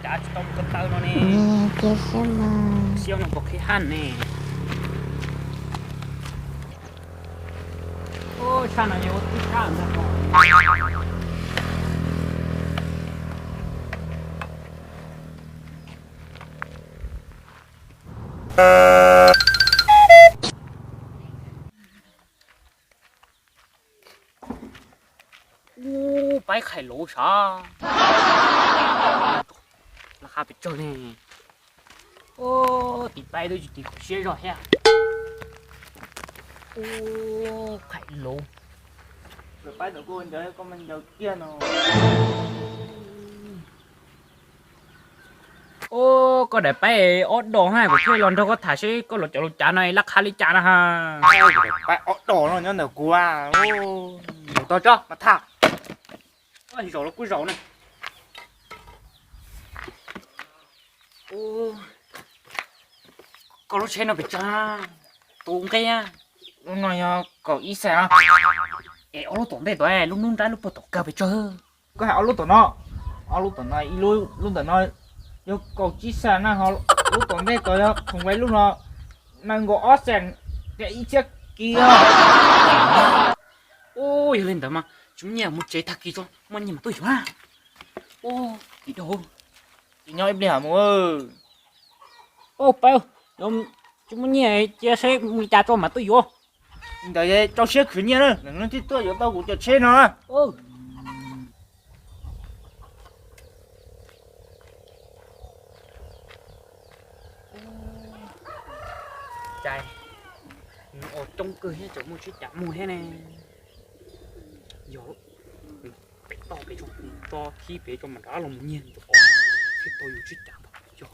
Cav tsis tau mus ko taw no ne. Cia saib mas. Siab no puas qhib haj ne. Tshaj no yog ua tib sab ntag. Ub, paib qhais lauv sav. Laj qab pes tsawg ne. Ub, tiv paib twb tsis tiv khuv siab zog thiab. Ub, qhais lauv. Paib ntawm koj ncaws koj mas ncaws kiag no. Ub, koj daim paib ob dos na, kuv thiaj los nrog koj tham seb koj los cov lus cav no laj qab li cas na ha. Daim paib ob dos no nyob ntawm kuv. Zaum tog tso mas tham. Zaum los kuj zaum na. Koj lub tsheb no pes tsawg? Tus nqe lub no yog kaum ib xees. Es ob lub tom ntej tod, lub nruab nrab lub puag tom kawg pes tsawg? Koj hais ob lub tom no, ob lub tom no ib lub, lub ntawm no yog kaum tsib xees na, ho lub tom ntej tod yog khoom vais lub no nees nkaum ob xees, tias ib txhiab kis os. Ub, yog li ntawd mas tsis muaj nyiaj mus tsev tag kis tso, muaj nyiaj mas tuaj yuav. Ub, tiv daug, tiv nyob ib pliag mus. Ub, paub, tsis muaj nyiaj cia seb mus li cas tso mam tuaj yuav. Ntawd rau siab khwv nyiaj na, nws thiaj tuaj yuav tau kuv cov tsheb no. Cais, nws os coob kawg thiab, tseem muaj tsheb cas muag thiab ne. Yog pem toj pem tso, tso khib pem tso mam rov los mus nyiag tus os thiab tau yus tsheb cas npaum yog.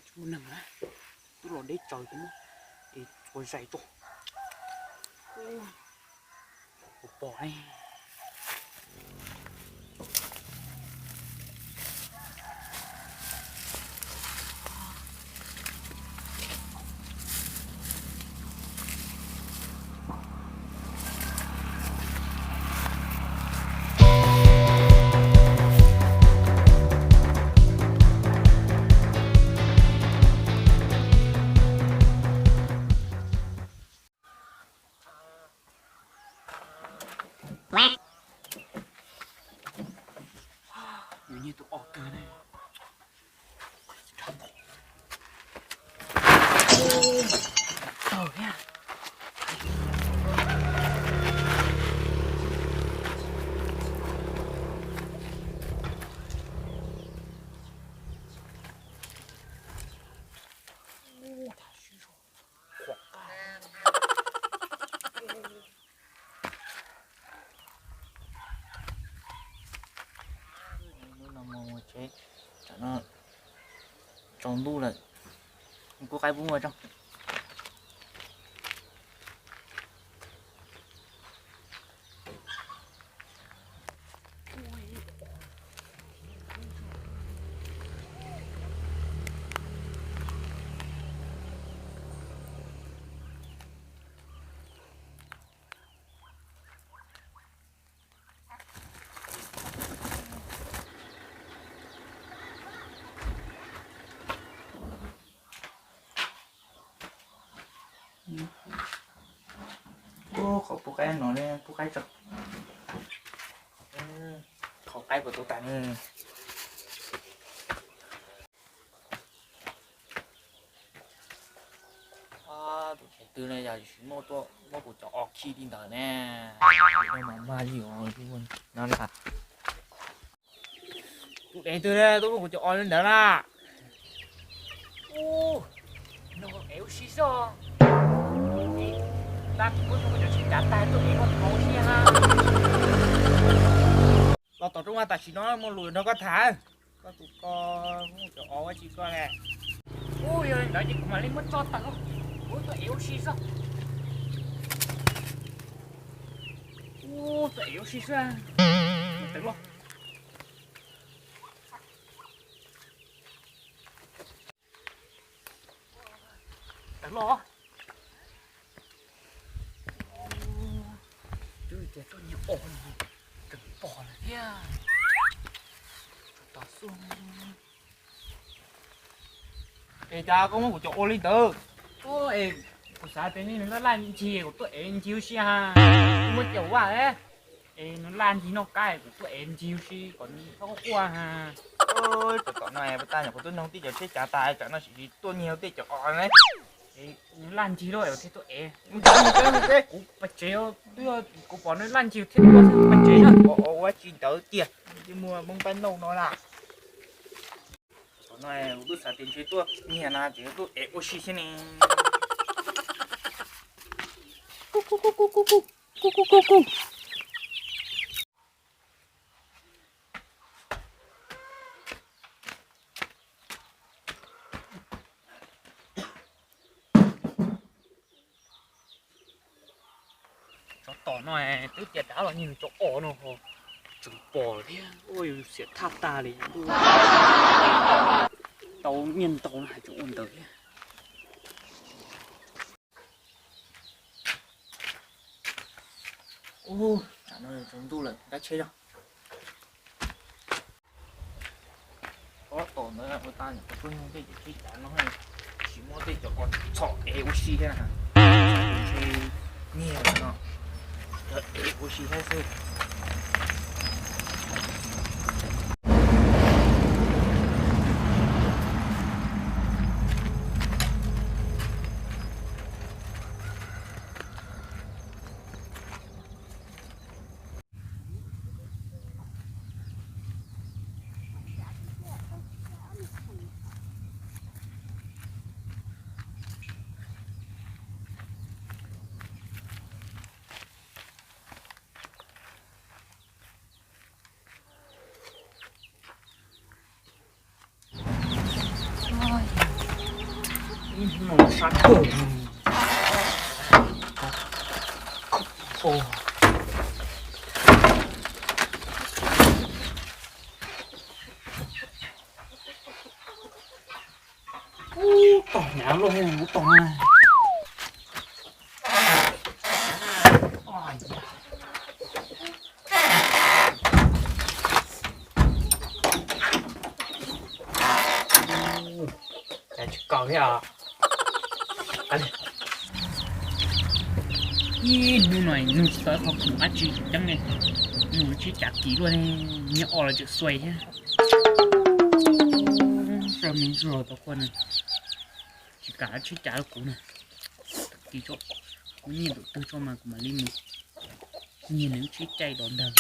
Tsis muaj neeg na, twb los deb tsaws ces muab es tsuas zais tso. Ua pom ne. Nws nyiag tus os kawg ne. Hnub no mus tsev, tsam no tsaus ntuj lawm, kuv qaib pub ua tso. Qhov pub qaib no ne, pub qaib tso. Qhov qaib puas tau tas ne? Tus dheev twg ne yog tsis muab, muab kuv cov os khi li ntawd ne. Mas mas li no li tas. Tus dheev twg ne tuaj muab kuv cov os li ntawd na. Ub, no es ua si xwb. Tab sis kuv cov tsheb cav tag tuaj ev koj thaum ua si ha. Los tom rooj vag tam sim no muaj lus nrog koj tham. Koj tus ko muaj cov os ua tsis koj ne. Ub, yog li ntawd ces kuv mam li muab tso tawm, kuv tuaj ev ua si xwb. Ub, tuaj ev ua si xwb. Tawm los. Tawm los. Twb tias tuaj nyiag os no, tseem pom lawm thiab. Tom xu. Es cas koj muab kuv cov ua li ntawd? Ub, es kuv xav tias nej nws laj laj ncig kuv tuaj ev ncig ua si ha. Muab cov vaj es nws laj ncig noj qab kuv tuaj ev ncig ua si kom nws txhob quaj ha. Tsam tom no pas tas nyuam qhuav tuaj noog tej cov tsheb cav tas tsam no sim tuaj nyiag tej cov os ne. Nws laj ncig lawm thiaj tuaj ev. Kuv pas tsev, twb yog kuv pom nws laj ncig thiaj tuaj pas tsev na. Ua tsis ntawd tiag, muaj Hmoob Pab Nauj no na. Tom no kuv twb xav tias ntshe tuaj nyiag no ces tuaj ev ua si thiab ne. Tsov tom no twb tias dav los nyiag nws cov os no ho tseem pom thiab, ua yus xiam thaj tag li. Tau nyiaj ntau no hais tseem ua ntawd thiab. Ub, tam no tsaus ntuj lawm, nqa tsheb os. Tsov tom ntawd ua tas nyuam qhuav tuaj nug tej cov tsheb cav no, tsis muab tej cov os txhom ev ua si thiab na. Ntshe nyiag lawm no, ev ua si thiab xwb. Ib hnub no sab kawg. Ub, tom hnyav luaj, ub tom na. Cas tsis kaus thiab os. Ib hnub no nug tsis tau qhov khoom dab tsi tseem ceeb li, nug tsheb cav kim luaj, nyiag os los tseem xuais thiab. Sawv me ntsuag tau quaj na, tsis kam tsheb cav rau kuv na. Tag kis tso, kuv nyiag npaum twg tso mas kuv mam li mus nyiag nws lub tsheb caij los ntag.